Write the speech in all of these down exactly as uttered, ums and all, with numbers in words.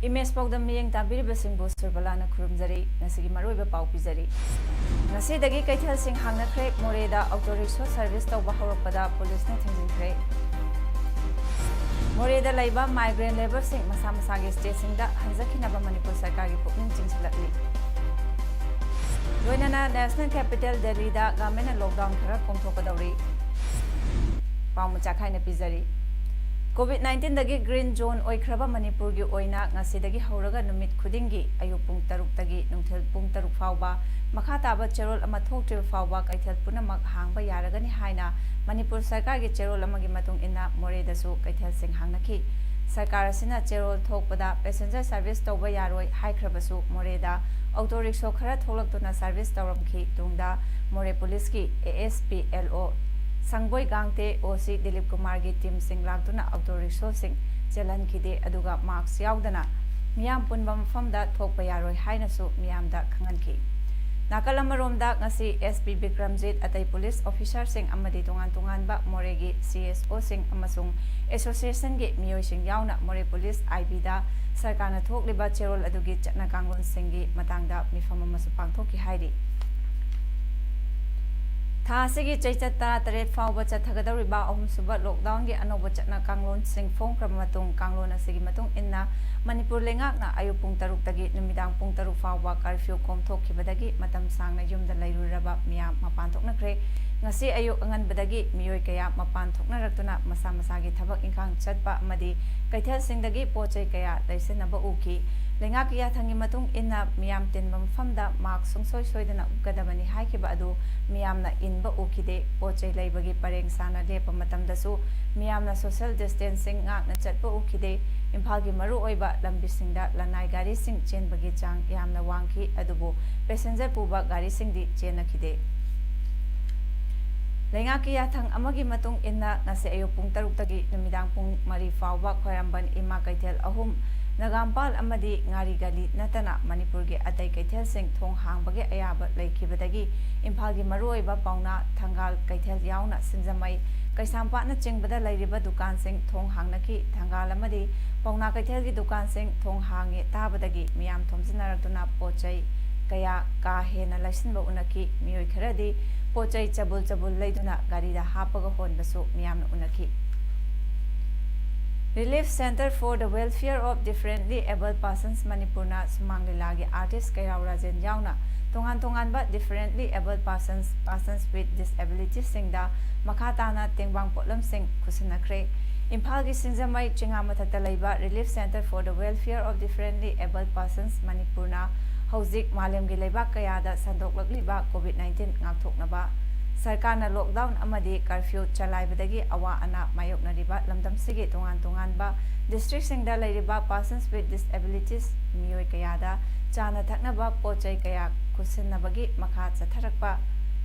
Image ꯄꯥꯎꯗꯝ ꯃꯤꯠꯌꯦꯡ ꯇꯥꯕꯤꯔꯤꯕꯁꯤꯡꯕꯨ ꯁꯨꯔꯕꯂꯥꯅ ꯈꯨꯔꯨꯝꯖꯔꯤ꯫ ꯉꯁꯤꯒꯤ ꯃꯔꯨꯑꯣꯏꯕ ꯄꯥꯎ ꯄꯤꯖꯔꯤ꯫ ꯉꯁꯤꯗꯒꯤ ꯀꯩꯊꯦꯜꯁꯤꯡ ꯍꯥꯡꯅꯈ꯭ꯔꯦ꯫ ꯃꯣꯔꯦꯗ ꯑꯣꯇꯣ ꯔꯤꯛꯁꯣ ꯁꯔꯚꯤꯁ ꯇꯧꯕ ꯍꯧꯔꯛꯄꯗ ꯄꯨꯂꯤꯁꯅ ꯊꯤꯡꯖꯤꯟꯈ꯭ꯔꯦ꯫ ꯃꯣꯔꯦꯗ ꯂꯩꯕ ꯃꯥꯏꯒ꯭ꯔꯦꯟ ꯂꯦꯕꯔꯁꯤꯡ ꯃꯁꯥ ꯃꯁꯥꯒꯤ ꯁ꯭ꯇꯦꯠꯁꯤꯡꯗ ꯍꯟꯖꯈꯤꯅꯕ ꯃꯅꯤꯄꯨꯔ ꯁꯔꯀꯥꯔꯒꯤ ꯄꯨꯛꯅꯤꯡ ꯆꯤꯡꯁꯤꯜꯂꯛꯂꯤ꯫ ꯂꯣꯏꯅꯅ ꯅꯦꯁꯅꯦꯜ ꯀꯦꯄꯤꯇꯦꯜ ꯗꯦꯜꯂꯤꯗ ꯒꯚꯔꯟꯃꯦꯟꯠꯅ ꯂꯣꯛꯗꯥꯎꯟ ꯈꯔ ꯀꯣꯝꯊꯣꯛꯀꯗꯧꯔꯤ꯫ ꯄꯥꯎ ꯃꯆꯥ ꯈꯥꯏꯅ ꯄꯤꯖꯔꯤ꯫ ꯀꯣꯚꯤꯗ ꯅꯥꯏꯟꯇꯤꯟꯗꯒꯤ ꯒ꯭ꯔꯤꯟ ꯖꯣꯟ ꯑꯣꯏꯈ꯭ꯔꯕ ꯃꯅꯤꯄꯨꯔꯒꯤ ꯑꯣꯏꯅ ꯉꯁꯤꯗꯒꯤ ꯍꯧꯔꯒ ꯅꯨꯃꯤꯠ ꯈꯨꯗꯤꯡꯒꯤ ꯑꯌꯨꯛ ꯄꯨꯡ ꯇꯔꯨꯛꯇꯒꯤ ꯅꯨꯡꯊꯤꯜ ꯄꯨꯡ ꯇꯔꯨꯛ ꯐꯥꯎꯕ ꯃꯈꯥ ꯇꯥꯕ ꯆꯦꯔꯣꯜ ꯑꯃ ꯊꯣꯛꯇ꯭ꯔꯤꯕ ꯐꯥꯎꯕ ꯀꯩꯊꯦꯜ ꯄꯨꯝꯅꯃꯛ ꯍꯥꯡꯕ ꯌꯥꯔꯒꯅꯤ ꯍꯥꯏꯅ ꯃꯅꯤꯄꯨꯔ ꯁꯔꯀꯥꯔꯒꯤ ꯆꯦꯔꯣꯜ ꯑꯃꯒꯤ ꯃꯇꯨꯡ ꯏꯟꯅ ꯃꯣꯔꯦꯗꯁꯨ ꯀꯩꯊꯦꯜꯁꯤꯡ ꯍꯥꯡꯅꯈꯤ꯫ ꯁꯔꯀꯥꯔ ꯑꯁꯤꯅ ꯆꯦꯔꯣꯜ ꯊꯣꯛꯄꯗ ꯄꯦꯁꯦꯟꯖꯔ ꯁꯔꯚꯤꯁ ꯇꯧꯕ ꯌꯥꯔꯣꯏ ꯍꯥꯏꯈ꯭ꯔꯕꯁꯨ ꯃꯣꯔꯦꯗ ꯑꯣꯇꯣ ꯔꯤꯛꯁꯣ ꯈꯔ ꯊꯣꯛꯂꯛꯇꯨꯅ ꯁꯔꯚꯤꯁ ꯇꯧꯔꯝꯈꯤ꯫ ꯇꯨꯡꯗ ꯃꯣꯔꯦ ꯄꯨꯂꯤꯁꯀꯤ ꯑꯦ ꯑꯦꯁ ꯄꯤ ꯑꯦꯜ ꯑꯣ ꯁꯪꯕꯣꯏ ꯒꯥꯡꯇꯦ, ꯑꯣ ꯁꯤ ꯗꯤꯂꯤꯞ ꯀꯨꯃꯥꯔꯒꯤ ꯇꯤꯝꯁꯤꯡ ꯂꯥꯛꯇꯨꯅ ꯑꯣꯇꯣ ꯔꯤꯛꯁꯣꯁꯤꯡ ꯆꯦꯜꯍꯟꯈꯤꯗꯦ꯫ ꯑꯗꯨꯒ ꯃꯥꯛꯁ ꯌꯥꯎꯗꯅ ꯃꯤꯌꯥꯝ ꯄꯨꯟꯕ ꯃꯐꯝꯗ ꯊꯣꯛꯄ ꯌꯥꯔꯣꯏ ꯍꯥꯏꯅꯁꯨ ꯃꯤꯌꯥꯝꯗ ꯈꯪꯍꯟꯈꯤ꯫ ꯅꯥꯀꯜ ꯑꯃꯔꯣꯝꯗ ꯉꯁꯤ ꯑꯦꯁ ꯄꯤ ꯕꯤꯀ꯭ꯔꯝꯖꯤꯠ, ꯑꯇꯩ ꯄꯨꯂꯤꯁ ꯑꯣꯐꯤꯁꯥꯔꯁꯤꯡ ꯑꯃꯗꯤ ꯇꯣꯉꯥꯟ ꯇꯣꯉꯥꯟꯕ ꯃꯣꯔꯦꯒꯤ ꯁꯤ ꯑꯦꯁ ꯑꯣꯁꯤꯡ ꯑꯃꯁꯨꯡ ꯑꯦꯁꯣꯁꯤꯌꯦꯁꯟꯒꯤ ꯃꯤꯑꯣꯏꯁꯤꯡ ꯌꯥꯎꯅ ꯃꯣꯔꯦ ꯄꯨꯂꯤꯁ ꯑꯥꯏ ꯕꯤꯗ ꯁꯔꯀꯥꯔꯅ ꯊꯣꯛꯂꯤꯕ ꯆꯦꯔꯣꯜ ꯑꯗꯨꯒꯤ ꯆꯠꯅ ꯀꯥꯡꯂꯣꯟꯁꯤꯡꯒꯤ ꯃꯇꯥꯡꯗ ꯃꯤꯐꯝ ꯑꯃꯁꯨ ꯄꯥꯡꯊꯣꯛꯈꯤ ꯍꯥꯏꯔꯤ꯫ ꯊꯥ ꯑꯁꯤꯒꯤ ꯆꯩꯆꯠ ꯇꯔꯥꯇꯔꯦꯠ ꯐꯥꯎꯕ ꯆꯠꯊꯒꯗꯧꯔꯤꯕ ꯑꯍꯨꯝꯁꯨꯕ ꯂꯣꯛꯗꯥꯎꯟꯒꯤ ꯑꯅꯧꯕ ꯆꯠꯅ ꯀꯥꯡꯂꯣꯟꯁꯤꯡ ꯐꯣꯡꯈ꯭ꯔꯕ ꯃꯇꯨꯡ, ꯀꯥꯡꯂꯣꯟ ꯑꯁꯤꯒꯤ ꯃꯇꯨꯡ ꯏꯟꯅ ꯃꯅꯤꯄꯨꯔ ꯂꯩꯉꯥꯛꯅ ꯑꯌꯨꯛ ꯄꯨꯡ ꯇꯔꯨꯛꯇꯒꯤ ꯅꯨꯃꯤꯗꯥꯡ ꯄꯨꯡ ꯇꯔꯨꯛ ꯐꯥꯎꯕ ꯀꯔꯐ꯭ꯌꯨ ꯀꯣꯝꯊꯣꯛꯈꯤꯕꯗꯒꯤ ꯃꯇꯝ ꯁꯥꯡꯅ ꯌꯨꯝꯗ ꯂꯩꯔꯨꯔꯕ ꯃꯤꯌꯥꯝ ꯃꯄꯥꯟ ꯊꯣꯛꯅꯈ꯭ꯔꯦ꯫ ꯉꯁꯤ ꯑꯌꯨꯛ ꯑꯉꯟꯕꯗꯒꯤ ꯃꯤꯑꯣꯏ ꯀꯌꯥ ꯃꯄꯥꯟ ꯊꯣꯛꯅꯔꯛꯇꯨꯅ ꯃꯁꯥ ꯃꯁꯥꯒꯤ ꯊꯕꯛ ꯏꯪꯈꯥꯡ ꯆꯠꯄ ꯑꯃꯗꯤ ꯀꯩꯊꯦꯜꯁꯤꯡꯗꯒꯤ ꯄꯣꯠ ꯆꯩ ꯀꯌꯥ ꯂꯩꯁꯤꯟꯅꯕ ꯎꯈꯤ꯫ ꯂꯩꯉꯥꯛꯀꯤ ꯌꯥꯊꯪꯒꯤ ꯃꯇꯨꯡ ꯏꯟꯅ ꯃꯤꯌꯥꯝ ꯇꯤꯟꯕ ꯃꯐꯝꯗ ꯃꯥꯛꯁ ꯁꯨꯡꯁꯣꯏ ꯁꯣꯏꯗꯅ ꯎꯞꯀꯗꯕꯅꯤ ꯍꯥꯏꯈꯤꯕ ꯑꯗꯨ ꯃꯤꯌꯥꯝꯅ ꯏꯟꯕ ꯎꯈꯤꯗꯦ꯫ ꯄꯣꯠ ꯆꯩ ꯂꯩꯕꯒꯤ ꯄꯔꯦꯡ ꯁꯥꯅ ꯂꯦꯞꯄ ꯃꯇꯝꯗꯁꯨ ꯃꯤꯌꯥꯝꯅ ꯁꯣꯁꯤꯌꯦꯜ ꯗꯤꯁꯇꯦꯟꯁꯤꯡ ꯉꯥꯛꯅ ꯆꯠꯄ ꯎꯈꯤꯗꯦ꯫ ꯏꯝꯐꯥꯜꯒꯤ ꯃꯔꯨꯑꯣꯏꯕ ꯂꯝꯕꯤꯁꯤꯡꯗ ꯂꯅꯥꯏ ꯒꯥꯔꯤꯁꯤꯡ ꯆꯦꯟꯕꯒꯤ ꯆꯥꯡ ꯌꯥꯝꯅ ꯋꯥꯡꯈꯤ, ꯑꯗꯨꯕꯨ ꯄꯦꯁꯦꯟꯖꯔ ꯄꯨꯕ ꯒꯥꯔꯤꯁꯤꯡꯗꯤ ꯆꯦꯟꯅꯈꯤꯗꯦ꯫ ꯂꯩꯉꯥꯛꯀꯤ ꯌꯥꯊꯪ ꯑꯃꯒꯤ ꯃꯇꯨꯡ ꯏꯟꯅ ꯉꯁꯤ ꯑꯌꯨꯛ ꯄꯨꯡ ꯇꯔꯨꯛꯇꯒꯤ ꯅꯨꯃꯤꯗꯥꯡ ꯄꯨꯡ ꯃꯔꯤ ꯐꯥꯎꯕ ꯈ꯭ꯋꯥꯏꯔꯝꯕꯟ ꯏꯃꯥ ꯀꯩꯊꯦꯜ ꯑꯍꯨꯝ, ꯅꯒꯥꯝꯄꯥꯜ ꯑꯃꯗꯤ ꯉꯥꯔꯤ ꯒꯂꯤ ꯅꯠꯇꯅ ꯃꯅꯤꯄꯨꯔꯒꯤ ꯑꯇꯩ ꯀꯩꯊꯦꯜꯁꯤꯡ ꯊꯣꯡ ꯍꯥꯡꯕꯒꯤ ꯑꯌꯥꯕ ꯂꯩꯈꯤꯕꯗꯒꯤ ꯏꯝꯐꯥꯜꯒꯤ ꯃꯔꯨꯑꯣꯏꯕ ꯄꯥꯎꯅꯥ, ꯊꯪꯒꯥꯜ ꯀꯩꯊꯦꯜ ꯌꯥꯎꯅ ꯁꯤꯡꯖꯃꯩ, ꯀꯩꯁꯥꯝꯄꯥꯠꯅꯆꯤꯡꯕꯗ ꯂꯩꯔꯤꯕ ꯗꯨꯀꯥꯟꯁꯤꯡ ꯊꯣꯡ ꯍꯥꯡꯅꯈꯤ꯫ ꯊꯪꯒꯥꯜ ꯑꯃꯗꯤ ꯄꯥꯎꯅꯥ ꯀꯩꯊꯦꯜꯒꯤ ꯗꯨꯀꯥꯟꯁꯤꯡ ꯊꯣꯡ ꯍꯥꯡꯉꯦ ꯇꯥꯕꯗꯒꯤ ꯃꯤꯌꯥꯝ ꯊꯣꯝꯖꯤꯟꯅꯔꯛꯇꯨꯅ ꯄꯣꯠ ꯆꯩ ꯀꯌꯥ ꯀꯥ ꯍꯦꯟꯅ ꯂꯩꯁꯤꯟꯕ ꯎꯅꯈꯤ꯫ ꯃꯤꯑꯣꯏ ꯈꯔꯗꯤ ꯄꯣꯠ ꯆꯩ ꯆꯕꯨꯜ ꯆꯕꯨꯜ ꯂꯩꯗꯨꯅ ꯒꯥꯔꯤꯗ ꯍꯥꯞꯄꯒ ꯍꯣꯟꯕꯁꯨ ꯃꯤꯌꯥꯝꯅ ꯎꯅꯈꯤ꯫ Relief Centre for the Welfare of Differently Abled Persons ꯃꯅꯤꯄꯨꯔꯅ ꯁꯨꯃꯥꯡ ꯂꯤꯂꯥꯒꯤ ꯑꯥꯔꯇꯤꯁ ꯀꯩꯔꯥꯎ ꯔꯥꯖꯦꯟ ꯌꯥꯎꯅ ꯇꯣꯉꯥꯟ ꯇꯣꯉꯥꯟꯕ differently abled persons, persons with disabilitiesꯁꯤꯡꯗ ꯃꯈꯥ ꯇꯥꯅ ꯇꯦꯡꯕꯥꯡ ꯄꯣꯠꯂꯝꯁꯤꯡ ꯈꯨꯠꯁꯤꯟꯅꯈ꯭ꯔꯦ꯫ ꯏꯝꯐꯥꯜꯒꯤ ꯁꯤꯡꯖꯃꯩ ꯆꯤꯉꯥ ꯃꯊꯛꯇ ꯂꯩꯕ Relief Centre for the Welfare of Differently Abled Persons ꯃꯅꯤꯄꯨꯔꯅ ꯍꯧꯖꯤꯛ ꯃꯥꯂꯦꯝꯒꯤ ꯂꯩꯕꯥꯛ ꯀꯌꯥꯗ ꯁꯟꯗꯣꯛꯂꯛꯂꯤꯕ COVID nineteen ꯉꯥꯛꯊꯣꯛꯅꯕ ꯁꯔꯀꯥꯔꯅ ꯂꯣꯛꯗꯥꯎꯟ ꯑꯃꯗꯤ ꯀꯔꯐ꯭ꯌꯨ ꯆꯂꯥꯏꯕꯗꯒꯤ ꯑꯋꯥ ꯑꯅꯥ ꯃꯥꯌꯣꯛꯅꯔꯤꯕ ꯂꯝꯗꯝꯁꯤꯒꯤ ꯇꯣꯉꯥꯟ ꯇꯣꯉꯥꯟꯕ districtꯁꯤꯡꯗ ꯂꯩꯔꯤꯕ persons with disabilities ꯃꯤꯑꯣꯏ ꯀꯌꯥꯗ ꯆꯥꯅ ꯊꯛꯅꯕ ꯄꯣꯠ ꯆꯩ ꯀꯌꯥ ꯈꯨꯠꯁꯤꯟꯅꯕꯒꯤ ꯃꯈꯥ ꯆꯠꯊꯔꯛꯄ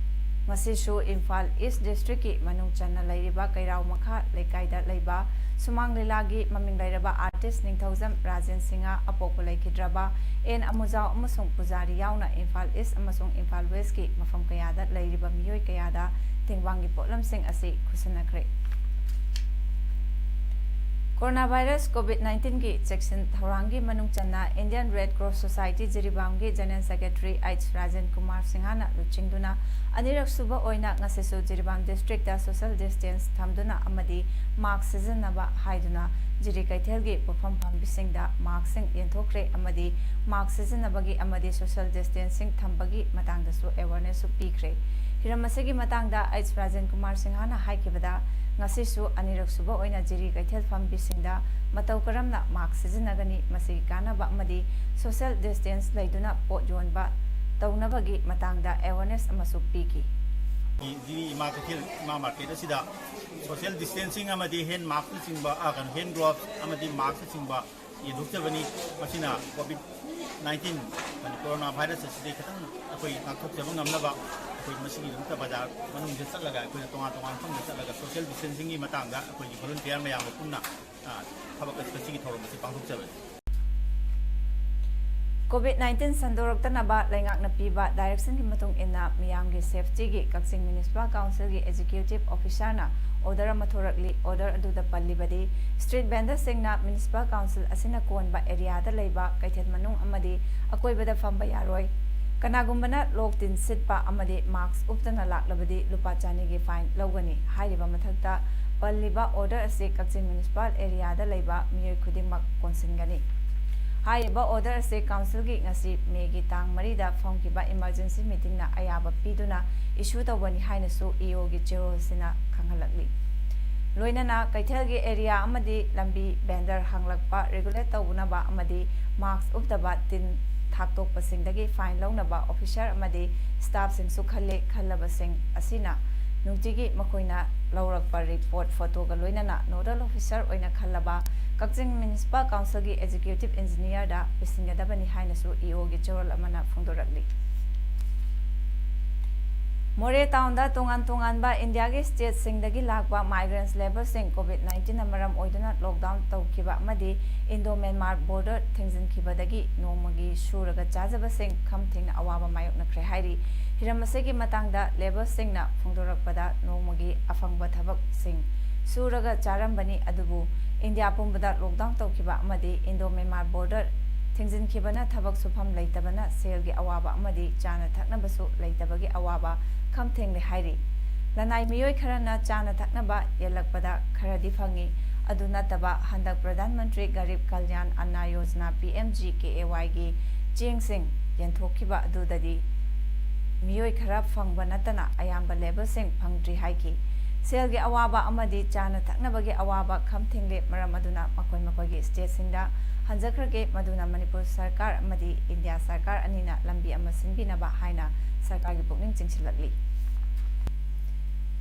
ꯉꯁꯤꯁꯨ ꯏꯝꯐꯥꯜ East Districtꯀꯤ ꯃꯅꯨꯡ ꯆꯟꯅ ꯂꯩꯔꯤꯕ ꯀꯩꯔꯥꯎ ꯃꯈꯥ ꯂꯩꯀꯥꯏꯗ ꯂꯩꯕ ꯁꯨꯃꯥꯡ ꯂꯤꯂꯥꯒꯤ ꯃꯃꯤꯡ ꯂꯩꯔꯕ ꯑꯥꯔꯇꯤꯁ ꯅꯤꯡꯊꯧꯖꯝ ꯔꯥꯖꯦꯟ ꯁꯤꯡꯍ, ꯑꯄꯣꯛꯄ ꯂꯩꯈꯤꯗ꯭ꯔꯕ ꯑꯦꯟ ꯑꯃꯨꯖꯥꯎ ꯑꯃꯁꯨꯡ ꯄꯨꯖꯥꯔꯤ ꯌꯥꯎꯅ ꯏꯝꯐꯥꯜ East ꯑꯃꯁꯨꯡ ꯏꯝꯐꯥꯜ Westꯀꯤ ꯃꯐꯝ ꯀꯌꯥꯗ ꯂꯩꯔꯤꯕ ꯃꯤꯑꯣꯏ ꯀꯌꯥꯗ ꯇꯦꯡꯕꯥꯡꯒꯤ ꯄꯣꯠꯂꯝꯁꯤꯡ ꯑꯁꯤ ꯈꯨꯠꯁꯤꯟꯅꯈ꯭ꯔꯦ꯫ Coronavirus COVID nineteenꯒꯤ ꯆꯦꯛꯁꯤꯟ ꯊꯧꯔꯥꯡꯒꯤ ꯃꯅꯨꯡ ꯆꯟꯅ Indian Red Cross Society ꯖꯤꯔꯤꯕꯥꯝꯒꯤ General Secretary H Rajen Kumar ꯁꯤꯡꯍꯅ ꯂꯨꯆꯤꯡꯗꯨꯅ ꯑꯅꯤꯔꯛ ꯁꯨꯕ ꯑꯣꯏꯅ ꯉꯁꯤꯁꯨ ꯖꯤꯔꯤꯕꯥꯝ districtꯇ social distance ꯊꯝꯗꯨꯅ ꯑꯃꯗꯤ mask ꯁꯤꯖꯤꯟꯅꯕ ꯍꯥꯏꯗꯨꯅ ꯖꯤꯔꯤ ꯀꯩꯊꯦꯜꯒꯤ ꯄꯣꯠꯐꯝ ꯐꯝꯕꯤꯁꯤꯡꯗ maskꯁꯤꯡ ꯌꯦꯟꯊꯣꯛꯈ꯭ꯔꯦ ꯑꯃꯗꯤ mask ꯁꯤꯖꯤꯟꯅꯕꯒꯤ ꯑꯃꯗꯤ social distancing ꯊꯝꯕꯒꯤ ꯃꯇꯥꯡꯗꯁꯨ awarenessꯁꯨ ꯄꯤꯈ꯭ꯔꯦ꯫ ꯍꯤꯔꯝ ꯑꯁꯤꯒꯤ ꯃꯇꯥꯡꯗ ꯑꯩꯆ ꯔꯥꯖꯦꯟ ꯀꯨꯃꯥꯔ ꯁꯤꯡꯍꯅ ꯍꯥꯏꯈꯤꯕꯗ, ꯉꯁꯤꯁꯨ ꯑꯅꯤꯔꯛ ꯁꯨꯕ ꯑꯣꯏꯅ ꯖꯤꯔꯤ ꯀꯩꯊꯦꯜ ꯐꯝꯕꯤꯁꯤꯡꯗ ꯃꯇꯧ ꯀꯔꯝꯅ ꯃꯥꯛꯁ ꯁꯤꯖꯤꯟꯅꯒꯅꯤ, ꯃꯁꯤꯒꯤ ꯀꯥꯟꯅꯕ ꯑꯃꯗꯤ social distance ꯂꯩꯗꯨꯅ ꯄꯣꯠ ꯌꯣꯟꯕ ꯇꯧꯅꯕꯒꯤ ꯃꯇꯥꯡꯗ awareness ꯑꯃꯁꯨ ꯄꯤꯈꯤ꯫ ꯖꯤꯔꯤ ꯏꯃꯥ ꯀꯩꯊꯦꯜ, ꯏꯃꯥ ꯃꯥꯔꯀꯦꯠ ꯑꯁꯤꯗ social distancing ꯑꯃꯗꯤ hand maskꯅꯆꯤꯡꯕ, ꯑ, ꯀꯩꯅꯣ, hand gloves ꯑꯃꯗꯤ maskꯅꯆꯤꯡꯕ ꯌꯦꯟꯊꯣꯛꯆꯕꯅꯤ꯫ ꯃꯁꯤꯅ COVID nineteen, ꯀꯣꯔꯣꯅꯥ ꯚꯥꯏꯔꯁ ꯑꯁꯤꯗꯒꯤ ꯈꯤꯇꯪ ꯑꯩꯈꯣꯏ ꯉꯥꯛꯊꯣꯛꯆꯕ ꯉꯝꯅꯕ ꯑꯩꯈꯣꯏ ꯃꯁꯤꯒꯤꯗꯃꯛꯇ ꯕꯖꯥꯔ ꯃꯅꯨꯡꯗ ꯆꯠꯂꯒ, ꯑꯩꯈꯣꯏꯅ ꯇꯣꯉꯥꯟ ꯇꯣꯉꯥꯟꯕ ꯃꯐꯝꯗ ꯆꯠꯂꯒ social distancingꯒꯤ ꯃꯇꯥꯡꯗ ꯑꯩꯈꯣꯏꯒꯤ volunteer ꯃꯌꯥꯝꯒ ꯄꯨꯟꯅ, ꯑ, ꯊꯕꯛ ꯑꯁꯤ, ꯉꯁꯤꯒꯤ ꯊꯧꯔꯝ ꯑꯁꯤ ꯄꯥꯡꯊꯣꯛꯆꯕꯅꯤ꯫ COVID nineteen ꯁꯟꯗꯣꯔꯛꯇꯅꯕ ꯂꯩꯉꯥꯛꯅ ꯄꯤꯕ directionꯒꯤ ꯃꯇꯨꯡ ꯏꯟꯅ ꯃꯤꯌꯥꯝꯒꯤ safetyꯒꯤ ꯀꯛꯆꯤꯡ Municipal Councilꯒꯤ Executive Officerꯅ order ꯑꯃ ꯊꯣꯔꯛꯂꯤ꯫ Order ꯑꯗꯨꯗ ꯄꯜꯂꯤꯕꯗꯤ, street vendorꯁꯤꯡꯅ Municipal Council ꯑꯁꯤꯅ ꯀꯣꯟꯕ areaꯗ ꯂꯩꯕ ꯀꯩꯊꯦꯜ ꯃꯅꯨꯡ ꯑꯃꯗꯤ ꯑꯀꯣꯏꯕꯗ ꯐꯝꯕ ꯌꯥꯔꯣꯏ꯫ ꯀꯅꯥꯒꯨꯝꯕꯅ ꯂꯣꯛ ꯇꯤꯟ ꯁꯤꯠꯄ ꯑꯃꯗꯤ mask ꯎꯞꯇꯅ ꯂꯥꯛꯂꯕꯗꯤ ꯂꯨꯄꯥ ꯆꯅꯤꯒꯤ fine ꯂꯧꯒꯅꯤ꯫ ꯍꯥꯏꯔꯤꯕ ꯃꯊꯛꯇ ꯄꯜꯂꯤꯕ order ꯑꯁꯤ ꯀꯛꯆꯤꯡ Municipal areaꯗ ꯂꯩꯕ ꯃꯤꯑꯣꯏ ꯈꯨꯗꯤꯡꯃꯛ ꯀꯣꯟꯁꯤꯟꯒꯅꯤ꯫ ꯍꯥꯏꯔꯤꯕ order ꯑꯁꯤ councilꯒꯤ ꯉꯁꯤ ꯃꯦꯒꯤ ꯇꯥꯡ ꯃꯔꯤꯗ ꯐꯝꯈꯤꯕ emergency meetingꯅ ꯑꯌꯥꯕ ꯄꯤꯗꯨꯅ issue ꯇꯧꯕꯅꯤ ꯍꯥꯏꯅꯁꯨ EOꯒꯤ ꯆꯦꯔꯣꯜꯁꯤꯅ ꯈꯪꯍꯜꯂꯛꯂꯤ꯫ ꯂꯣꯏꯅꯅ ꯀꯩꯊꯦꯜꯒꯤ area ꯑꯃꯗꯤ ꯂꯝꯕꯤ vendor ꯍꯥꯡꯂꯛꯄ regulate ꯇꯧꯅꯕ ꯑꯃꯗꯤ mask ꯎꯞꯇꯕ ꯇꯤꯟ ꯊꯥꯛꯇꯣꯛꯄꯁꯤꯡꯗꯒꯤ fine ꯂꯧꯅꯕ officer ꯑꯃꯗꯤ staffꯁꯤꯡꯁꯨ ꯈꯜꯂꯦ꯫ ꯈꯜꯂꯕꯁꯤꯡ ꯑꯁꯤꯅ ꯅꯨꯡꯇꯤꯒꯤ ꯃꯈꯣꯏꯅ ꯂꯧꯔꯛꯄ report photoꯒ ꯂꯣꯏꯅꯅ nodal officer ꯑꯣꯏꯅ ꯈꯜꯂꯕ ꯀꯛꯆꯤꯡ Municipal Councilꯒꯤ Executive Engineerꯗ ꯄꯤꯁꯤꯟꯒꯗꯕꯅꯤ ꯍꯥꯏꯅꯁꯨ EOꯒꯤ ꯆꯦꯔꯣꯜ ꯑꯃꯅ ꯐꯣꯡꯗꯣꯔꯛꯂꯤ꯫ ꯃꯣꯔꯦ townꯗ ꯇꯣꯉꯥꯟ ꯇꯣꯉꯥꯟꯕ ꯏꯟꯗꯤꯌꯥꯒꯤ stateꯁꯤꯡꯗꯒꯤ ꯂꯥꯛꯄ migrants labourꯁꯤꯡ COVID nineteenꯅ ꯃꯔꯝ ꯑꯣꯏꯗꯨꯅ lockdown ꯇꯧꯈꯤꯕ ꯑꯃꯗꯤ Indo Myanmar border ꯊꯤꯡꯖꯤꯟꯈꯤꯕꯗꯒꯤ ꯅꯣꯡꯃꯒꯤ ꯁꯨꯔꯒ ꯆꯥꯖꯕꯁꯤꯡ ꯈꯝ ꯊꯦꯡꯅ ꯑꯋꯥꯕ ꯃꯥꯌꯣꯛꯅꯈ꯭ꯔꯦ ꯍꯥꯏꯔꯤ꯫ ꯍꯤꯔꯝ ꯑꯁꯤꯒꯤ ꯃꯇꯥꯡꯗ labourꯁꯤꯡꯅ ꯐꯣꯡꯗꯣꯔꯛꯄꯗ, ꯅꯣꯡꯃꯒꯤ ꯑꯐꯪꯕ ꯊꯕꯛꯁꯤꯡ ꯁꯨꯔꯒ ꯆꯥꯔꯝꯕꯅꯤ, ꯑꯗꯨꯕꯨ ꯏꯟꯗꯤꯌꯥ ꯄꯨꯝꯕꯗ lockdown ꯇꯧꯈꯤꯕ ꯑꯃꯗꯤ Indo Myanmar border ꯊꯤꯡꯖꯤꯟꯈꯤꯕꯅ ꯊꯕꯛ ꯁꯨꯐꯝ ꯂꯩꯇꯕꯅ ꯁꯦꯜꯒꯤ ꯑꯋꯥꯕ ꯑꯃꯗꯤ ꯆꯥꯅ ꯊꯛꯅꯕꯁꯨ ꯂꯩꯇꯕꯒꯤ ꯑꯋꯥꯕ ꯈꯝ ꯊꯦꯡꯂꯦ ꯍꯥꯏꯔꯤ꯫ ꯂꯅꯥꯏ ꯃꯤꯑꯣꯏ ꯈꯔꯅ ꯆꯥꯅ ꯊꯛꯅꯕ ꯌꯦꯜꯂꯛꯄꯗ ꯈꯔꯗꯤ ꯐꯪꯉꯤ꯫ ꯑꯗꯨ ꯅꯠꯇꯕ ꯍꯟꯗꯛ ꯄ꯭ꯔꯙꯥꯟ ꯃꯟꯇ꯭ꯔꯤ ꯒꯔꯤꯕ ꯀꯜꯌꯥꯟ ꯑꯟꯅ ꯌꯣꯖꯅꯥ, PMGKAYꯒꯤ ꯆꯦꯡꯁꯤꯡ ꯌꯦꯟꯊꯣꯛꯈꯤꯕ ꯑꯗꯨꯗꯗꯤ ꯃꯤꯑꯣꯏ ꯈꯔ ꯐꯪꯕ ꯅꯠꯇꯅ ꯑꯌꯥꯝꯕ ꯂꯦꯕꯔꯁꯤꯡ ꯐꯪꯗ꯭ꯔꯤ ꯍꯥꯏꯈꯤ꯫ ꯁꯦꯜꯒꯤ ꯑꯋꯥꯕ ꯑꯃꯗꯤ ꯆꯥꯅ ꯊꯛꯅꯕꯒꯤ ꯑꯋꯥꯕ ꯈꯝ ꯊꯦꯡꯂꯦ꯫ ꯃꯔꯝ ꯑꯗꯨꯅ ꯃꯈꯣꯏ ꯃꯈꯣꯏꯒꯤ ꯁ꯭ꯇꯦꯠꯁꯤꯡꯗ ꯍꯟꯖꯈ꯭ꯔꯒꯦ, ꯃꯗꯨꯅ ꯃꯅꯤꯄꯨꯔ ꯁꯔꯀꯥꯔ ꯑꯃꯗꯤ ꯏꯟꯗꯤꯌꯥ ꯁꯔꯀꯥꯔ ꯑꯅꯤꯅ ꯂꯝꯕꯤ ꯑꯃ ꯁꯤꯟꯕꯤꯅꯕ ꯍꯥꯏꯅ ꯁꯔꯀꯥꯔꯒꯤ ꯄꯨꯛꯅꯤꯡ ꯆꯤꯡꯁꯤꯜꯂꯛꯂꯤ꯫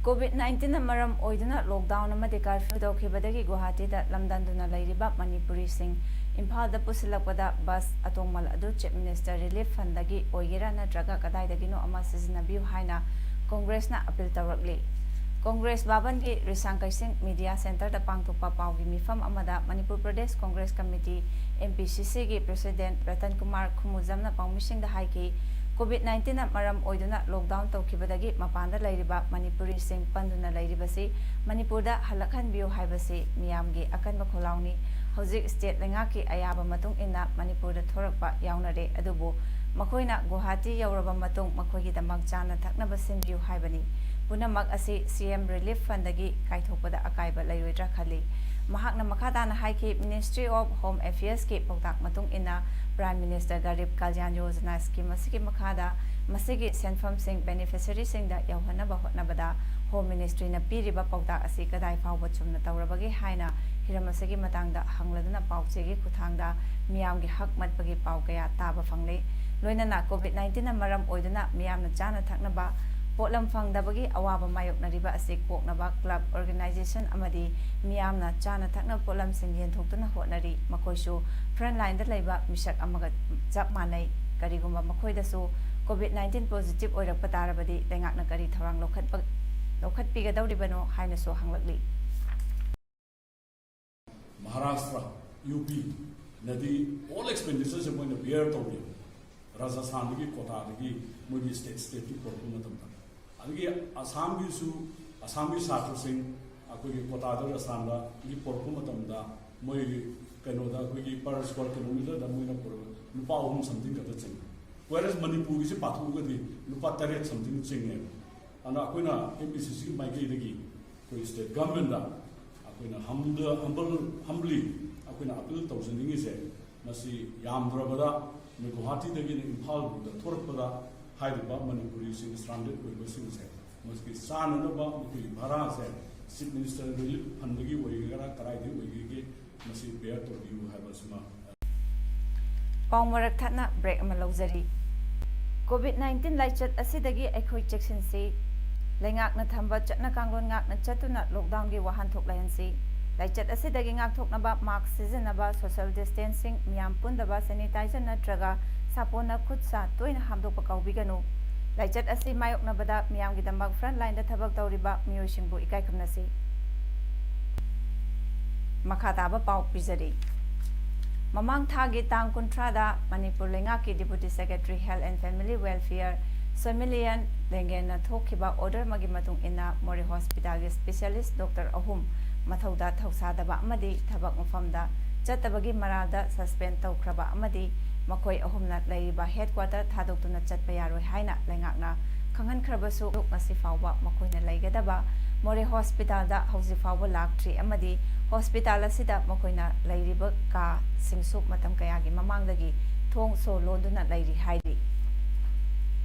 ꯀꯣꯚꯤꯗ ꯅꯥꯏꯟꯇꯤꯟꯅ ꯃꯔꯝ ꯑꯣꯏꯗꯨꯅ ꯂꯣꯛꯗꯥꯎꯟ ꯑꯃꯗꯤ ꯀꯔꯐ꯭ꯌꯨ ꯇꯧꯈꯤꯕꯗꯒꯤ ꯒꯨꯋꯥꯍꯥꯇꯤꯗ ꯂꯝꯗꯝꯗꯨꯅ ꯂꯩꯔꯤꯕ ꯃꯅꯤꯄꯨꯔꯤꯁꯤꯡ ꯏꯝꯐꯥꯜꯗ ꯄꯨꯁꯤꯜꯂꯛꯄꯗ ꯕꯁ ꯑꯇꯣꯡꯃꯜ ꯑꯗꯨ ꯆꯤꯐ ꯃꯤꯅꯤꯁꯇꯔ ꯔꯤꯂꯤꯐ ꯐꯟꯗꯒꯤ ꯑꯣꯏꯒꯦꯔꯥ ꯅꯠꯇ꯭ꯔꯒ ꯀꯗꯥꯏꯗꯒꯤꯅꯣ ꯑꯃ ꯁꯤꯖꯤꯟꯅꯕꯤꯌꯨ ꯍꯥꯏꯅ ꯀꯣꯡꯒ꯭ꯔꯦꯁꯅ ꯑꯄꯤꯜ ꯇꯧꯔꯛꯂꯤ꯫ ꯀꯣꯡꯒ꯭ꯔꯦꯁ ꯚꯕꯟꯒꯤ ꯔꯤꯁꯥꯡ ꯀꯩꯁꯤꯡ ꯃꯤꯗꯤꯌꯥ ꯁꯦꯟꯇꯔꯗ ꯄꯥꯡꯊꯣꯛꯄ ꯄꯥꯎꯒꯤ ꯃꯤꯐꯝ ꯑꯃꯗ Manipur Pradesh Congress committee, M P ꯁꯤ ꯁꯤꯒꯤ ꯄ꯭ꯔꯦꯁꯤꯗꯦꯟꯠ ꯔꯇꯟ ꯀꯨꯃꯥꯔ ꯈꯨꯃꯨꯖꯝꯅ ꯄꯥꯎꯃꯤꯁꯤꯡꯗ ꯍꯥꯏꯈꯤ, ꯀꯣꯚꯤꯗ ꯅꯥꯏꯟꯇꯤꯟꯅ ꯃꯔꯝ ꯑꯣꯏꯗꯨꯅ ꯂꯣꯛꯗꯥꯎꯟ ꯇꯧꯈꯤꯕꯗꯒꯤ ꯃꯄꯥꯟꯗ ꯂꯩꯔꯤꯕ ꯃꯅꯤꯄꯨꯔꯤꯁꯤꯡ ꯄꯟꯗꯨꯅ ꯂꯩꯔꯤꯕꯁꯤ ꯃꯅꯤꯄꯨꯔꯗ ꯍꯜꯂꯛꯍꯟꯕꯤꯌꯨ ꯍꯥꯏꯕꯁꯤ ꯃꯤꯌꯥꯝꯒꯤ ꯑꯀꯟꯕ ꯈꯣꯜꯂꯥꯎꯅꯤ꯫ ꯍꯧꯖꯤꯛ ꯁ꯭ꯇꯦꯠ ꯂꯩꯉꯥꯛꯀꯤ ꯑꯌꯥꯕ ꯃꯇꯨꯡ ꯏꯟꯅ ꯃꯅꯤꯄꯨꯔꯗ ꯊꯣꯔꯛꯄ ꯌꯥꯎꯅꯔꯦ, ꯑꯗꯨꯕꯨ ꯃꯈꯣꯏꯅ ꯒꯨꯋꯥꯍꯥꯇꯤ ꯌꯧꯔꯕ ꯃꯇꯨꯡ ꯃꯈꯣꯏꯒꯤꯗꯃꯛ ꯆꯥꯅ ꯊꯛꯅꯕ ꯁꯤꯟꯕꯤꯌꯨ ꯍꯥꯏꯕꯅꯤ꯫ ꯄꯨꯝꯅꯃꯛ ꯑꯁꯤ ꯁꯤ ꯑꯦꯝ ꯔꯤꯂꯤꯐ ꯐꯟꯗꯒꯤ ꯀꯥꯏꯊꯣꯛꯄꯗ ꯑꯀꯥꯏꯕ ꯂꯩꯔꯣꯏꯗ꯭ꯔꯥ ꯈꯜꯂꯤ꯫ ꯃꯍꯥꯛꯅ ꯃꯈꯥ ꯇꯥꯅ ꯍꯥꯏꯈꯤ, ꯃꯤꯅꯤꯁꯇ꯭ꯔꯤ ꯑꯣꯐ ꯍꯣꯝ ꯑꯦꯐꯤꯌꯔꯁꯀꯤ ꯄꯥꯎꯇꯥꯛ ꯃꯇꯨꯡ ꯏꯟꯅ prime minister Garib Kalyan Yojana scheme ꯑꯁꯤꯒꯤ ꯃꯈꯥꯗ ꯃꯁꯤꯒꯤ ꯁꯦꯟꯐꯝꯁꯤꯡ ꯕꯦꯅꯤꯐꯤꯁꯔꯤꯁꯤꯡꯗ ꯌꯧꯍꯟꯅꯕ ꯍꯣꯠꯅꯕꯗ ꯍꯣꯝ ꯃꯤꯅꯤꯁꯇ꯭ꯔꯤꯅ ꯄꯤꯔꯤꯕ ꯄꯥꯎꯇꯥꯛ ꯑꯁꯤ ꯀꯗꯥꯏ ꯐꯥꯎꯕ ꯆꯨꯝꯅ ꯇꯧꯔꯕꯒꯦ ꯍꯥꯏꯅ ꯍꯤꯔꯝ ꯑꯁꯤꯒꯤ ꯃꯇꯥꯡꯗ ꯍꯪꯂꯗꯨꯅ ꯄꯥꯎ ꯆꯦꯒꯤ ꯈꯨꯠꯊꯥꯡꯗ ꯃꯤꯌꯥꯝꯒꯤ ꯍꯛ ꯃꯠꯄꯒꯤ ꯄꯥꯎ ꯀꯌꯥ ꯇꯥꯕ ꯐꯪꯂꯦ꯫ ꯂꯣꯏꯅꯅ ꯀꯣꯚꯤꯗ ꯅꯥꯏꯟꯇꯤꯟꯅ ꯃꯔꯝ ꯑꯣꯏꯗꯨꯅ ꯃꯤꯌꯥꯝꯅ ꯆꯥꯅ ꯊꯛꯅꯕ ꯄꯣꯠꯂꯝ ꯐꯪꯗꯕꯒꯤ ꯑꯋꯥꯕ ꯃꯥꯌꯣꯛꯅꯔꯤꯕ ꯑꯁꯤ ꯀꯣꯛꯅꯕ ꯀ꯭ꯂꯕ, ꯑꯣꯔꯒꯅꯥꯏꯖꯦꯁꯟ ꯑꯃꯗꯤ ꯃꯤꯌꯥꯝꯅ ꯆꯥꯅ ꯊꯛꯅꯕ ꯄꯣꯠꯂꯝꯁꯤꯡ ꯌꯦꯟꯊꯣꯛꯇꯨꯅ ꯍꯣꯠꯅꯔꯤ꯫ ꯃꯈꯣꯏꯁꯨ ꯐ꯭ꯔꯟꯠ ꯂꯥꯏꯟꯗ ꯂꯩꯕ ꯃꯤꯁꯛ ꯑꯃꯒ ꯆꯞ ꯃꯥꯟꯅꯩ꯫ ꯀꯔꯤꯒꯨꯝꯕ ꯃꯈꯣꯏꯗꯁꯨ ꯀꯣꯚꯤꯗ ꯅꯥꯏꯟꯇꯤꯟ ꯄꯣꯖꯤꯇꯤꯚ ꯑꯣꯏꯔꯛꯄ ꯇꯥꯔꯕꯗꯤ ꯂꯩꯉꯥꯛꯅ ꯀꯔꯤ ꯊꯧꯔꯥꯡ ꯂꯧꯈꯠꯄ-, ꯂꯧꯈꯠꯄꯤꯒꯗꯧꯔꯤꯕꯅꯣ ꯍꯥꯏꯅꯁꯨ ꯍꯪꯂꯛꯂꯤ꯫ ꯃꯍꯥꯔꯥꯁꯇ꯭ꯔ, ꯌꯨ ꯄꯤ ꯅꯗꯤ ꯑꯣꯜ ꯑꯦꯛꯁꯄꯦꯟꯗꯤꯆꯔꯁꯦ ꯃꯣꯏꯅ ꯕꯤꯌꯔ ꯇꯧꯔꯤ꯫ ꯔꯥꯖꯁꯊꯥꯟꯗꯒꯤ, ꯀꯣꯇꯥꯗꯒꯤ ꯃꯣꯏꯒꯤ ꯁ꯭ꯇꯦꯠ ꯁ꯭ꯇꯦꯠꯀꯤ ꯄꯨꯔꯛꯄ ꯃꯇꯝꯗ, ꯑꯗꯒꯤ ꯑꯁꯥꯝꯒꯤꯁꯨ, ꯑꯁꯥꯝꯒꯤ ꯁꯥꯇ꯭ꯔꯁꯤꯡ ꯑꯩꯈꯣꯏꯒꯤ ꯀꯣꯇꯥꯗ ꯔꯥꯖꯁꯊꯥꯟꯗꯒꯤ ꯄꯨꯔꯛꯄ ꯃꯇꯝꯗ ꯃꯣꯏꯒꯤ ꯀꯩꯅꯣꯗ ꯑꯩꯈꯣꯏꯒꯤ ꯄꯔ ꯁ꯭ꯀ꯭ꯋꯥꯔ ꯀꯤꯂꯣꯃꯤꯇꯔꯗ ꯃꯣꯏꯅ ꯄꯨꯔꯛꯄ ꯂꯨꯄꯥ ꯑꯍꯨꯝ ꯁꯝꯊꯤꯡ ꯈꯛꯇ ꯆꯤꯡꯉꯤ꯫ ꯋꯦꯔꯦꯁ ꯃꯅꯤꯄꯨꯔꯒꯤꯁꯤ ꯄꯥꯊꯣꯛꯑꯒꯗꯤ ꯂꯨꯄꯥ ꯇꯔꯦꯠ ꯁꯝꯊꯤꯡ ꯆꯤꯡꯉꯦꯕ꯫ ꯑꯗꯨꯅ ꯑꯩꯈꯣꯏꯅ ꯑꯦꯝ ꯄꯤ ꯁꯤ ꯁꯤꯒꯤ ꯃꯥꯏꯀꯩꯗꯒꯤ ꯑꯩꯈꯣꯏ ꯁ꯭ꯇꯦꯠ ꯒꯚꯔꯟꯃꯦꯟꯗ ꯑꯩꯈꯣꯏꯅ ꯍꯝꯗ-, ꯍꯝꯕꯜ-, ꯍꯝꯕꯂꯤ ꯑꯩꯈꯣꯏꯅ ꯑꯄꯤꯜ ꯇꯧꯖꯅꯤꯡꯉꯤꯁꯦ, ꯃꯁꯤ ꯌꯥꯝꯗ꯭ꯔꯕꯗ ꯅꯣꯏ ꯒꯨꯋꯥꯍꯥꯇꯤꯗꯒꯤꯅ ꯏꯝꯐꯥꯜ ꯐꯥꯎꯗ ꯊꯣꯔꯛꯄꯗ ꯍꯥꯏꯔꯤꯕ ꯃꯅꯤꯄꯨꯔꯤꯁꯤꯡ ꯁ꯭ꯇ꯭ꯔꯥꯟꯗꯦꯗ ꯑꯣꯏꯕꯁꯤꯡꯁꯦ ꯃꯁꯤꯒꯤ ꯆꯥꯅꯅꯕ ꯃꯈꯣꯏꯒꯤ ꯚꯔꯥꯁꯦ ꯆꯤꯐ ꯃꯤꯅꯤꯁꯇꯔ ꯔꯤꯂꯤꯐ ꯐꯟꯗꯒꯤ ꯑꯣꯏꯒꯦꯔꯥ ꯀꯗꯥꯏꯗꯒꯤ ꯑꯣꯏꯒꯦꯒꯦ ꯃꯁꯤ ꯕꯤꯌꯥꯔ ꯇꯧꯕꯤꯌꯨ ꯍꯥꯏꯕꯁꯤꯃ꯫ ꯄꯥꯎ ꯃꯔꯛ ꯊꯠꯅ ꯕ꯭ꯔꯦꯛ ꯑꯃ ꯂꯧꯖꯔꯤ꯫ ꯀꯣꯚꯤꯗ ꯅꯥꯏꯟꯇꯤꯟ ꯂꯥꯏꯆꯠ ꯑꯁꯤꯗꯒꯤ ꯑꯩꯈꯣꯏ ꯆꯦꯛꯁꯤꯟꯁꯤ꯫ ꯂꯩꯉꯥꯛꯅ ꯊꯝꯕ ꯆꯠꯅ ꯀꯥꯡꯂꯣꯟ ꯉꯥꯛꯅ ꯆꯠꯇꯨꯅ ꯂꯣꯛꯗꯥꯎꯟꯒꯤ ꯋꯥꯍꯟꯊꯣꯛ ꯂꯩꯍꯟꯁꯤ꯫ ꯂꯥꯏꯆꯠ ꯑꯁꯤꯗꯒꯤ ꯉꯥꯛꯊꯣꯛꯅꯕ ꯃꯥꯁꯛ ꯁꯤꯖꯤꯟꯅꯕ, ꯁꯣꯁꯤꯌꯦꯜ ꯗꯤꯁꯇꯦꯟꯁꯤꯡ, ꯃꯤꯌꯥꯝ ꯄꯨꯟꯗꯕ, ꯁꯦꯅꯤꯇꯥꯏꯖꯔ ꯅꯠꯇ꯭ꯔꯒ ꯁꯥꯄꯣꯟꯅ ꯈꯨꯠ ꯁꯥ ꯇꯣꯏꯅ ꯍꯥꯝꯗꯣꯛꯄ ꯀꯥꯎꯕꯤꯒꯅꯨ꯫ ꯂꯥꯏꯆꯠ ꯑꯁꯤ ꯃꯥꯌꯣꯛꯅꯕꯗ ꯃꯤꯌꯥꯝꯒꯤꯗꯃꯛ ꯐ꯭ꯔꯟꯠ ꯂꯥꯏꯟꯗ ꯊꯕꯛ ꯇꯧꯔꯤꯕ ꯃꯤꯑꯣꯏꯁꯤꯡꯕꯨ ꯏꯀꯥꯏ ꯈꯨꯝꯅꯁꯤ꯫ ꯃꯈꯥ ꯇꯥꯕ ꯄꯥꯎ ꯄꯤꯖꯔꯤ꯫ ꯃꯃꯥꯡ ꯊꯥꯒꯤ ꯇꯥꯡ ꯀꯨꯟꯊ꯭ꯔꯥꯗ ꯃꯅꯤꯄꯨꯔ ꯂꯩꯉꯥꯛꯀꯤ Deputy Secretary Health and Family Welfare ꯁꯣꯃꯤꯂꯤꯌꯟ ꯂꯦꯡꯒꯦꯟꯅ ꯊꯣꯛꯈꯤꯕ ꯑꯣꯔꯗꯔ ꯑꯃꯒꯤ ꯃꯇꯨꯡ ꯏꯟꯅ ꯃꯣꯔꯦ ꯍꯣꯁꯄꯤꯇꯥꯜꯒꯤ ꯁ꯭ꯄꯦꯁꯤꯌꯦꯂꯤꯁ ꯗꯣꯛꯇꯔ ꯑꯍꯨꯝ ꯃꯊꯧꯗ ꯊꯧꯁꯥꯗꯕ ꯑꯃꯗꯤ ꯊꯕꯛ ꯃꯐꯝꯗ ꯆꯠꯇꯕꯒꯤ ꯃꯔꯥꯜꯗ ꯁꯁꯄꯦꯟ ꯇꯧꯈ꯭ꯔꯕ ꯑꯃꯗꯤ ꯃꯈꯣꯏ ꯑꯍꯨꯝꯅ ꯂꯩꯔꯤꯕ ꯍꯦꯗꯀ꯭ꯋꯥꯇꯔ ꯊꯥꯗꯣꯛꯇꯨꯅ ꯆꯠꯄ ꯌꯥꯔꯣꯏ ꯍꯥꯏꯅ ꯂꯩꯉꯥꯛꯅ ꯈꯪꯍꯟꯈ꯭ꯔꯕꯁꯨ, ꯉꯁꯤ ꯐꯥꯎꯕ ꯃꯈꯣꯏꯅ ꯂꯩꯒꯗꯕ ꯃꯣꯔꯦ ꯍꯣꯁꯄꯤꯇꯥꯜꯗ ꯍꯧꯖꯤꯛ ꯐꯥꯎꯕ ꯂꯥꯛꯇ꯭ꯔꯤ ꯑꯃꯗꯤ ꯍꯣꯁꯄꯤꯇꯥꯜ ꯑꯁꯤꯗ ꯃꯈꯣꯏꯅ ꯂꯩꯔꯤꯕ ꯀꯥꯁꯤꯡꯁꯨ ꯃꯇꯝ ꯀꯌꯥꯒꯤ ꯃꯃꯥꯡꯗꯒꯤ ꯊꯣꯡ ꯁꯣ ꯂꯣꯟꯗꯨꯅ ꯂꯩꯔꯤ ꯍꯥꯏꯔꯤ꯫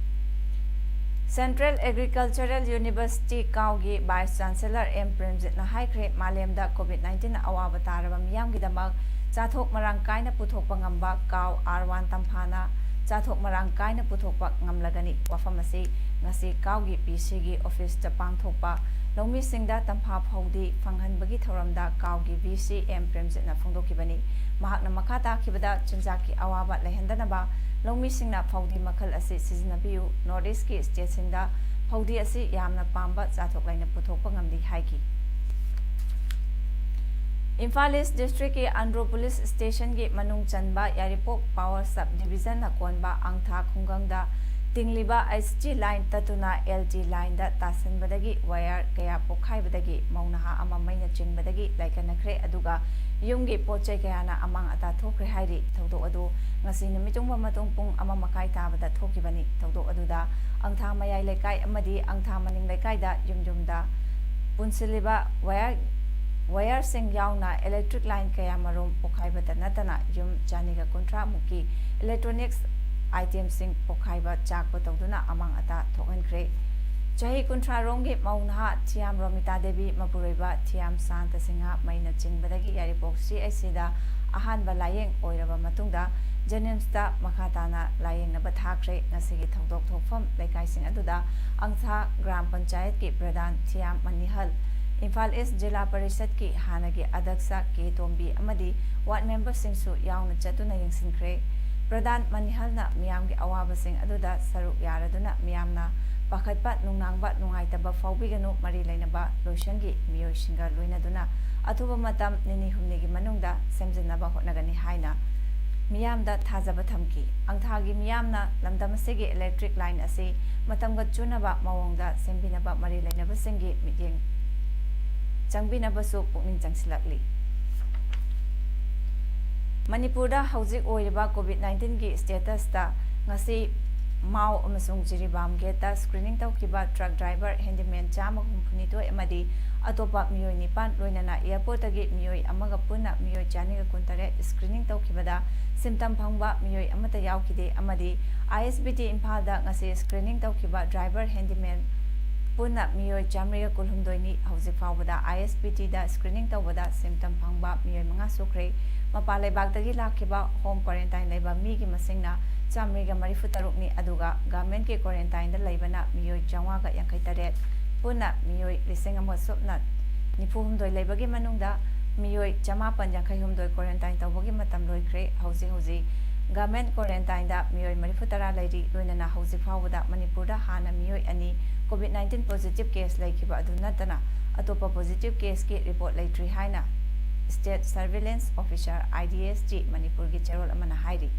Central Agricultural University, ꯀꯥꯎꯒꯤ Vice Chancellor ꯑꯦꯝ ꯄ꯭ꯔꯦꯝꯖꯤꯠꯅ ꯍꯥꯏꯈ꯭ꯔꯦ, ꯃꯥꯂꯦꯝꯗ ꯀꯣꯚꯤꯗ ꯅꯥꯏꯟꯇꯤꯟꯅ ꯑꯋꯥꯕ ꯇꯥꯔꯕ ꯃꯤꯌꯥꯝꯒꯤꯗꯃꯛ ꯆꯥꯊꯣꯛ ꯃꯔꯥꯡ ꯀꯥꯏꯅ ꯄꯨꯊꯣꯛꯄ ꯉꯝꯕ ꯀꯥꯎ ꯑꯥꯔ ꯋꯥꯟ ꯇꯝꯐꯥꯅ ꯆꯥꯊꯣꯛ ꯃꯔꯥꯡ ꯀꯥꯏꯅ ꯄꯨꯊꯣꯛꯄ ꯉꯝꯂꯒꯅꯤ꯫ ꯋꯥꯐꯝ ꯑꯁꯤ ꯉꯁꯤ ꯀꯥꯎꯒꯤ ꯚꯤ ꯁꯤꯒꯤ ꯑꯣꯐꯤꯁꯇ ꯄꯥꯡꯊꯣꯛꯄ ꯂꯧꯃꯤꯁꯤꯡꯗ ꯇꯝꯐꯥ ꯐꯧꯗꯤ ꯐꯪꯍꯟꯕꯒꯤ ꯊꯧꯔꯝꯗ ꯀꯥꯎꯒꯤ ꯚꯤ ꯁꯤ ꯑꯦꯝ ꯄ꯭ꯔꯦꯝꯖꯤꯠꯅ ꯐꯣꯡꯗꯣꯛꯈꯤꯕꯅꯤ꯫ ꯃꯍꯥꯛꯅ ꯃꯈꯥ ꯇꯥꯈꯤꯕꯗ, ꯆꯤꯟꯖꯥꯛꯀꯤ ꯑꯋꯥꯕ ꯂꯩꯍꯟꯗꯅꯕ ꯂꯧꯃꯤꯁꯤꯡꯅ ꯐꯧꯗꯤ ꯃꯈꯜ ꯑꯁꯤ ꯁꯤꯖꯤꯟꯅꯕꯤꯌꯨ, ꯅꯣꯔꯠ ꯏꯁ꯭ꯠꯀꯤ ꯁ꯭ꯇꯦꯠꯁꯤꯡꯗ ꯐꯧꯗꯤ ꯑꯁꯤ ꯌꯥꯝꯅ ꯄꯥꯝꯕ ꯆꯥꯊꯣꯛ ꯂꯩꯅ ꯄꯨꯊꯣꯛꯄ ꯉꯝꯂꯤ ꯍꯥꯏꯈꯤ꯫ ꯏꯝꯐꯥꯜ ꯏꯁ꯭ꯠ ꯗꯤꯁꯇ꯭ꯔꯤꯛꯀꯤ ꯑꯟꯗ꯭ꯔꯣ ꯄꯨꯂꯤꯁ ꯁ꯭ꯇꯦꯁꯟꯒꯤ ꯃꯅꯨꯡ ꯆꯟꯕ ꯌꯥꯏꯔꯤꯄꯣꯛ ꯄꯥꯋꯔ ꯁꯕ ꯗꯤꯕꯤꯖꯟꯅ ꯀꯣꯟꯕ ꯑꯪꯊꯥ ꯈꯨꯡꯒꯪꯗ ꯇꯤꯡꯂꯤꯕ ꯑꯩꯆ ꯇꯤ ꯂꯥꯏꯟ ꯇꯠꯇꯨꯅ ꯑꯦꯜ ꯇꯤ ꯂꯥꯏꯟꯗ ꯇꯥꯁꯤꯟꯕꯗꯒꯤ ꯋꯥꯌꯔ ꯀꯌꯥ ꯄꯣꯈꯥꯏꯕꯗꯒꯤ ꯃꯧ ꯅꯍꯥ ꯑꯃ ꯃꯩꯅ ꯆꯤꯡꯕꯗꯒꯤ ꯂꯥꯏꯀꯠꯅꯈ꯭ꯔꯦ, ꯑꯗꯨꯒ ꯌꯨꯝꯒꯤ ꯄꯣꯠ ꯆꯩ ꯀꯌꯥꯅ ꯑꯃꯥꯡ ꯑꯇꯥ ꯊꯣꯛꯈ꯭ꯔꯦ ꯍꯥꯏꯔꯤ꯫ ꯊꯧꯗꯣꯛ ꯑꯗꯨ ꯉꯁꯤ ꯅꯨꯃꯤꯠ ꯌꯨꯡꯕ ꯃꯇꯨꯡ ꯄꯨꯡ ꯑꯃ ꯃꯈꯥꯏ ꯇꯥꯕꯗ ꯊꯣꯛꯈꯤꯕꯅꯤ꯫ ꯊꯧꯗꯣꯛ ꯑꯗꯨꯗ ꯑꯪꯊꯥ ꯃꯌꯥꯏ ꯂꯩꯀꯥꯏ ꯑꯃꯗꯤ ꯑꯪꯊꯥ ꯃꯅꯤꯡ ꯂꯩꯀꯥꯏꯗ ꯌꯨꯝ ꯌꯨꯝꯗ ꯄꯨꯟꯁꯤꯜꯂꯤꯕ ꯋꯥꯌꯔ, ꯋꯥꯌꯔꯁꯤꯡ ꯌꯥꯎꯅ ꯏꯂꯦꯛꯇ꯭ꯔꯤꯛ ꯂꯥꯏꯟ ꯀꯌꯥ ꯃꯔꯨꯝ ꯄꯣꯈꯥꯏꯕꯇ ꯅꯠꯇꯅ ꯌꯨꯝ ꯆꯅꯤꯒ ꯀꯨꯟꯊ꯭ꯔꯥ ꯃꯨꯛꯀꯤ ꯏꯂꯦꯛꯇ꯭ꯔꯣꯅꯤꯛꯁ itemꯁꯤꯡ ꯄꯣꯈꯥꯏꯕ ꯆꯥꯛꯄ ꯇꯧꯗꯨꯅ ꯑꯃꯥꯡ ꯑꯇꯥ ꯊꯣꯛꯍꯟꯈ꯭ꯔꯦ꯫ ꯆꯍꯤ ꯀꯨꯟꯊ꯭ꯔꯥ ꯔꯣꯝꯒꯤ ꯃꯧ ꯅꯍꯥ ꯊꯤꯌꯥꯝ ꯔꯣꯃꯤꯇꯥ ꯗꯦꯕꯤ, ꯃꯄꯨꯔꯣꯏꯕ ꯊꯤꯌꯥꯝ ꯁꯥꯟꯇ ꯁꯤꯡꯍ ꯃꯩꯅ ꯆꯤꯡꯕꯗꯒꯤ ꯌꯥꯏꯔꯤꯄꯣꯛ CHCꯗ ꯑꯍꯥꯟꯕ ꯂꯥꯌꯦꯡ ꯑꯣꯏꯔꯕ ꯃꯇꯨꯡꯗ JNIMSꯇ ꯃꯈꯥ ꯇꯥꯅ ꯂꯥꯌꯦꯡꯅꯕ ꯊꯥꯈ꯭ꯔꯦ꯫ ꯉꯁꯤꯒꯤ ꯊꯧꯗꯣꯛ ꯊꯣꯛꯐꯝ ꯂꯩꯀꯥꯏꯁꯤꯡ ꯑꯗꯨꯗ ꯑꯪꯊꯥ ꯒ꯭ꯔꯥꯝ ꯄꯟꯆꯥꯌꯠꯀꯤ ꯄ꯭ꯔꯙꯥꯟ ꯊꯤꯌꯥꯝ ꯃꯅꯤꯍꯜ, ꯏꯝꯐꯥꯜ ꯏꯁ ꯖꯤꯂꯥ ꯄꯔꯤꯁꯠꯀꯤ ꯍꯥꯟꯅꯒꯤ ꯑꯗꯛꯁ ꯀꯦ ꯇꯣꯝꯕꯤ ꯑꯃꯗꯤ ꯋꯥꯔꯗ ꯃꯦꯝꯕꯔꯁꯤꯡꯁꯨ ꯌꯥꯎꯅ ꯆꯠꯇꯨꯅ ꯌꯦꯡꯁꯤꯟꯈ꯭ꯔꯦ꯫ ꯄ꯭ꯔꯙꯥꯟ ꯃꯅꯤꯍꯜꯅ ꯃꯤꯌꯥꯝꯒꯤ ꯑꯋꯥꯕꯁꯤꯡ ꯑꯗꯨꯗ ꯁꯔꯨꯛ ꯌꯥꯔꯗꯨꯅ ꯃꯤꯌꯥꯝꯅ ꯄꯥꯈꯠꯄ, ꯅꯨꯡꯅꯥꯡꯕ, ꯅꯨꯡꯉꯥꯏꯇꯕ ꯐꯥꯎꯕꯤꯒꯅꯨ, ꯃꯔꯤ ꯂꯩꯅꯕ ꯂꯣꯏꯁꯪꯒꯤ ꯃꯤꯑꯣꯏꯁꯤꯡꯒ ꯂꯣꯏꯅꯗꯨꯅ ꯑꯊꯨꯕ ꯃꯇꯝ ꯅꯤꯅꯤ ꯍꯨꯝꯅꯤꯒꯤ ꯃꯅꯨꯡꯗ ꯁꯦꯝꯖꯤꯟꯅꯕ ꯍꯣꯠꯅꯒꯅꯤ ꯍꯥꯏꯅ ꯃꯤꯌꯥꯝꯗ ꯊꯥꯖꯕ ꯊꯝꯈꯤ꯫ ꯑꯪꯊꯥꯒꯤ ꯃꯤꯌꯥꯝꯅ ꯂꯝꯗꯝ ꯑꯁꯤꯒꯤ electric line ꯑꯁꯤ ꯃꯇꯝꯒ ꯆꯨꯅꯕ ꯃꯑꯣꯡꯗ ꯁꯦꯝꯕꯤꯅꯕ ꯃꯔꯤ ꯂꯩꯅꯕꯁꯤꯡꯒꯤ ꯃꯤꯠꯌꯦꯡ ꯆꯪꯕꯤꯅꯕꯁꯨ ꯄꯨꯛꯅꯤꯡ ꯆꯪꯁꯤꯜꯂꯛꯂꯤ꯫ ꯃꯅꯤꯄꯨꯔꯗ ꯍꯧꯖꯤꯛ ꯑꯣꯏꯔꯤꯕ COVID nineteenꯒꯤ statusꯇ ꯉꯁꯤ ꯃꯥꯎ ꯑꯃꯁꯨꯡ ꯖꯤꯔꯤꯕꯥꯝ gateꯇ screening ꯇꯧꯈꯤꯕ truck driver, handyman ꯆꯥꯝꯃꯒ ꯍꯨꯝꯐꯨꯅꯤꯊꯣꯏ ꯑꯃꯗꯤ ꯑꯇꯣꯞꯄ ꯃꯤꯑꯣꯏ ꯅꯤꯄꯥꯟ, ꯂꯣꯏꯅꯅ airportꯇꯒꯤ ꯃꯤꯑꯣꯏ ꯑꯃꯒ ꯄꯨꯟꯅ ꯃꯤꯑꯣꯏ ꯆꯅꯤꯒ ꯀꯨꯟꯇꯔꯦꯠ screening ꯇꯧꯈꯤꯕꯗ symptom ꯐꯪꯕ ꯃꯤꯑꯣꯏ ꯑꯃꯠꯇ ꯌꯥꯎꯈꯤꯗꯦ ꯑꯃꯗꯤ ISBT ꯏꯝꯐꯥꯜꯗ ꯉꯁꯤ screening ꯇꯧꯈꯤꯕ driver, handyman ꯄꯨꯟꯅ ꯃꯤꯑꯣꯏ ꯆꯥꯃꯔꯤꯒ ꯀꯨꯟꯍꯨꯝꯗꯣꯏꯅꯤ꯫ ꯍꯧꯖꯤꯛ ꯐꯥꯎꯕꯗ ISBTꯗ screening ꯇꯧꯕꯗ symptom ꯐꯪꯕ ꯃꯤꯑꯣꯏ ꯃꯉꯥ ꯁꯨꯈ꯭ꯔꯦ꯫ ꯃꯄꯥꯟ ꯂꯩꯕꯥꯛꯇꯒꯤ ꯂꯥꯛꯈꯤꯕ home quarantine ꯂꯩꯕ ꯃꯤꯒꯤ ꯃꯁꯤꯡꯅ ꯆꯥꯃꯔꯤꯒ ꯃꯔꯤꯐꯨ ꯇꯔꯨꯛꯅꯤ, ꯑꯗꯨꯒ governmentꯀꯤ quarantineꯗ ꯂꯩꯕꯅ ꯃꯤꯑꯣꯏ ꯆꯥꯝꯃꯉꯥꯒ ꯌꯥꯡꯈꯩ ꯇꯔꯦꯠ꯫ ꯄꯨꯟꯅ ꯃꯤꯑꯣꯏ ꯂꯤꯁꯤꯡ ꯑꯃ ꯁꯨꯞꯅ ꯅꯤꯐꯨ ꯍꯨꯝꯗꯣꯏ ꯂꯩꯕꯒꯤ ꯃꯅꯨꯡꯗ ꯃꯤꯑꯣꯏ ꯆꯃꯥꯄꯟ ꯌꯥꯡꯈꯩ ꯍꯨꯝꯗꯣꯏ quarantine ꯇꯧꯕꯒꯤ ꯃꯇꯝ ꯂꯣꯏꯈ꯭ꯔꯦ꯫ ꯍꯧꯖꯤꯛ ꯍꯧꯖꯤꯛ government quarantineꯗ ꯃꯤꯑꯣꯏ ꯃꯔꯤꯐꯨ ꯇꯔꯥ ꯂꯩꯔꯤ꯫ ꯂꯣꯏꯅꯅ ꯍꯧꯖꯤꯛ ꯐꯥꯎꯕꯗ ꯃꯅꯤꯄꯨꯔꯗ ꯍꯥꯟꯅ ꯃꯤꯑꯣꯏ ꯑꯅꯤ COVID nineteen positive case ꯂꯩꯈꯤꯕ ꯑꯗꯨ ꯅꯠꯇꯅ ꯑꯇꯣꯞꯄ positive caseꯀꯤ report ꯂꯩꯇ꯭ꯔꯤ ꯍꯥꯏꯅ State Surveillance Officer, IDSG, ꯃꯅꯤꯄꯨꯔꯒꯤ ꯆꯦꯔꯣꯜ ꯑꯃꯅ ꯍꯥꯏꯔꯤ꯫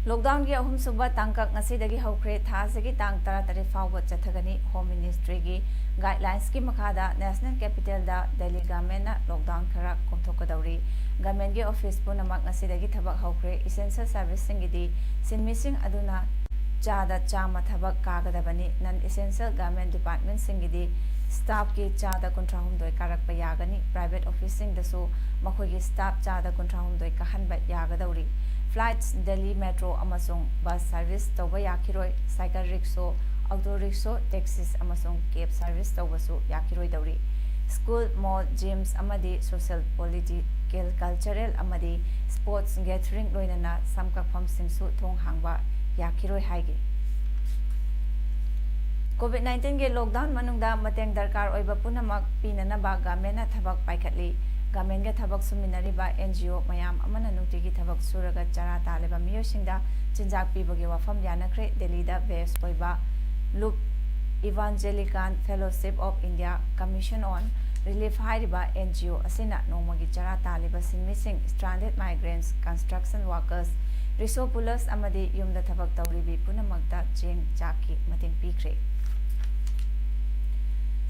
Lockdownꯒꯤ ꯑꯍꯨꯝꯁꯨꯕ ꯇꯥꯡꯀꯛ ꯉꯁꯤꯗꯒꯤ ꯍꯧꯈ꯭ꯔꯦ꯫ ꯊꯥ ꯑꯁꯤꯒꯤ ꯇꯥꯡ ꯇꯔꯥꯇꯔꯦꯠ ꯐꯥꯎꯕ ꯆꯠꯊꯒꯅꯤ꯫ Home Ministryꯒꯤ guidelinesꯀꯤ ꯃꯈꯥꯗ National Capitalꯗ Delhi governmentꯅ lockdown ꯈꯔ ꯀꯣꯝꯊꯣꯛꯀꯗꯧꯔꯤ꯫ Governmentꯀꯤ office ꯄꯨꯝꯅꯃꯛ ꯉꯁꯤꯗꯒꯤ ꯊꯕꯛ ꯍꯧꯈ꯭ꯔꯦ꯫ Essential serviceꯁꯤꯡꯒꯤꯗꯤ ꯁꯤꯟꯃꯤꯁꯤꯡ ꯑꯗꯨꯅ ꯆꯥꯗ ꯆꯥꯝꯃ ꯊꯕꯛ ꯀꯥꯒꯗꯕꯅꯤ꯫ Non essential government departmentꯁꯤꯡꯒꯤꯗꯤ staffꯀꯤ ꯆꯥꯗ ꯀꯨꯟꯊ꯭ꯔꯥ ꯍꯨꯝꯗꯣꯏ ꯀꯥꯔꯛꯄ ꯌꯥꯒꯅꯤ꯫ Private officeꯁꯤꯡꯗꯁꯨ ꯃꯈꯣꯏꯒꯤ staff ꯆꯥꯗ ꯀꯨꯟꯊ꯭ꯔꯥ ꯍꯨꯝꯗꯣꯏ ꯀꯥꯍꯟꯕ ꯌꯥꯒꯗꯧꯔꯤ꯫ Flights, Delhi metro ꯑꯃꯁꯨꯡ bus service ꯇꯧꯕ ꯌꯥꯈꯤꯔꯣꯏ꯫ Cycle rickshaw, auto rickshaw, taxis ꯑꯃꯁꯨꯡ cab service ꯇꯧꯕꯁꯨ ꯌꯥꯈꯤꯔꯣꯏꯗꯧꯔꯤ꯫ School, mall, gyms ꯑꯃꯗꯤ social, political, cultural ꯑꯃꯗꯤ sports gathering ꯂꯣꯏꯅꯅ ꯁꯝ ꯀꯛꯐꯝꯁꯤꯡꯁꯨ ꯊꯣꯡ ꯍꯥꯡꯕ ꯌꯥꯈꯤꯔꯣꯏ ꯍꯥꯏꯔꯤ꯫ COVID nineteenꯒꯤ lockdown ꯃꯅꯨꯡꯗ ꯃꯇꯦꯡ ꯗꯔꯀꯥꯔ ꯑꯣꯏꯕ ꯄꯨꯝꯅꯃꯛ ꯄꯤꯅꯅꯕ governmentꯅ ꯊꯕꯛ ꯄꯥꯏꯈꯠꯂꯤ꯫ Governmentꯒ ꯊꯕꯛ ꯁꯨꯃꯤꯟꯅꯔꯤꯕ NGO ꯃꯌꯥꯝ ꯑꯃꯅ ꯅꯨꯡꯇꯤꯒꯤ ꯊꯕꯛ ꯁꯨꯔꯒ ꯆꯔꯥ ꯇꯥꯜꯂꯤꯕ ꯃꯤꯑꯣꯏꯁꯤꯡꯗ ꯆꯤꯟꯖꯥꯛ ꯄꯤꯕꯒꯤ ꯋꯥꯐꯝ ꯌꯥꯅꯈ꯭ꯔꯦ꯫ ꯗꯦꯜꯂꯤꯗ base ꯑꯣꯏꯕ Loop Evangelical Fellowship of India Commission on Relief ꯍꯥꯏꯔꯤꯕ NGO ꯑꯁꯤꯅ ꯅꯣꯡꯃꯒꯤ ꯆꯔꯥ ꯇꯥꯜꯂꯤꯕ ꯁꯤꯟꯃꯤꯁꯤꯡ, stranded migrants, construction workers, rickshaw pullers ꯑꯃꯗꯤ ꯌꯨꯝꯗ ꯊꯕꯛ ꯇꯧꯔꯤꯕꯤ ꯄꯨꯝꯅꯃꯛꯇ ꯆꯦꯡ ꯆꯥꯛꯀꯤ ꯃꯇꯦꯡ ꯄꯤꯈ꯭ꯔꯦ꯫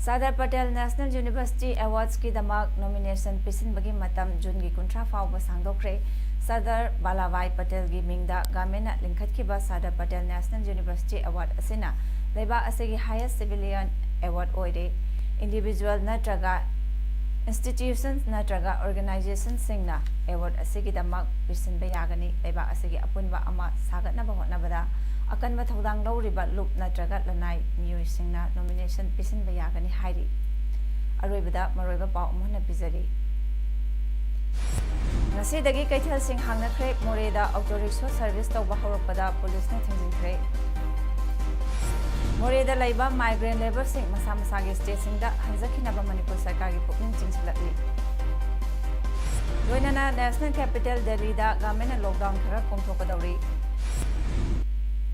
Sardar Patel National University Awardsꯀꯤꯗꯃꯛ nomination ꯄꯤꯁꯤꯟꯕꯒꯤ ꯃꯇꯝ Juneꯒꯤ ꯀꯨꯟꯊ꯭ꯔꯥ ꯐꯥꯎꯕ ꯁꯥꯡꯗꯣꯛꯈ꯭ꯔꯦ꯫ Sardar Vallabhbhai Patelꯒꯤ ꯃꯤꯡꯗ governmentꯅ ꯂꯤꯡꯈꯠꯈꯤꯕ Sardar Patel National University Award ꯑꯁꯤꯅ ꯂꯩꯕꯥꯛ ꯑꯁꯤꯒꯤ highest civilian award ꯑꯣꯏꯔꯦ꯫ Individual ꯅꯠꯇ꯭ꯔꯒ institutions ꯅꯠꯇ꯭ꯔꯒ organizationꯁꯤꯡꯅ award ꯑꯁꯤꯒꯤꯗꯃꯛ ꯄꯤꯁꯤꯟꯕ ꯌꯥꯒꯅꯤ꯫ ꯂꯩꯕꯥꯛ ꯑꯁꯤꯒꯤ ꯑꯄꯨꯟꯕ ꯑꯃ ꯁꯥꯒꯠꯅꯕ ꯍꯣꯠꯅꯕꯗ ꯑꯀꯟꯕ ꯊꯧꯗꯥꯡ ꯂꯧꯔꯤꯕ ꯂꯨꯞ ꯅꯠꯇ꯭ꯔꯒ ꯂꯅꯥꯏ ꯃꯤꯑꯣꯏꯁꯤꯡꯅ nomination ꯄꯤꯁꯤꯟꯕ ꯌꯥꯒꯅꯤ ꯍꯥꯏꯔꯤ꯫ ꯑꯔꯣꯏꯕꯗ ꯃꯔꯨꯑꯣꯏꯕ ꯄꯥꯎ ꯑꯃꯨꯛ ꯍꯟꯅ ꯄꯤꯖꯔꯤ꯫ ꯉꯁꯤꯗꯒꯤ ꯀꯩꯊꯦꯜꯁꯤꯡ ꯍꯥꯡꯅꯈ꯭ꯔꯦ꯫ ꯃꯣꯔꯦꯗ auto rickshaw service ꯇꯧꯕ ꯍꯧꯔꯛꯄꯗ policeꯅ ꯊꯤꯡꯖꯤꯟꯈ꯭ꯔꯦ꯫ ꯃꯣꯔꯦꯗ ꯂꯩꯕ migrant labourꯁꯤꯡ ꯃꯁꯥ ꯃꯁꯥꯒꯤ stateꯁꯤꯡꯗ ꯍꯟꯖꯈꯤꯅꯕ ꯃꯅꯤꯄꯨꯔ ꯁꯔꯀꯥꯔꯒꯤ ꯄꯨꯛꯅꯤꯡ ꯆꯤꯡꯁꯤꯜꯂꯛꯂꯤ꯫ ꯂꯣꯏꯅꯅ national capital ꯗꯦꯜꯂꯤꯗ governmentꯅ lockdown ꯈꯔ ꯀꯣꯝꯊꯣꯛꯀꯗꯧꯔꯤ꯫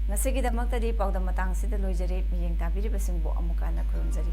ꯉꯁꯤꯒꯤꯗꯃꯛꯇꯗꯤ ꯄꯥꯎꯗꯝ ꯃꯇꯥꯡꯁꯤꯗ ꯂꯣꯏꯖꯔꯦ꯫ ꯃꯤꯠꯌꯦꯡ ꯇꯥꯕꯤꯔꯤꯕꯁꯤꯡꯕꯨ ꯑꯃꯨꯛꯀ ꯍꯟꯅ ꯈꯨꯔꯨꯝꯖꯔꯤ꯫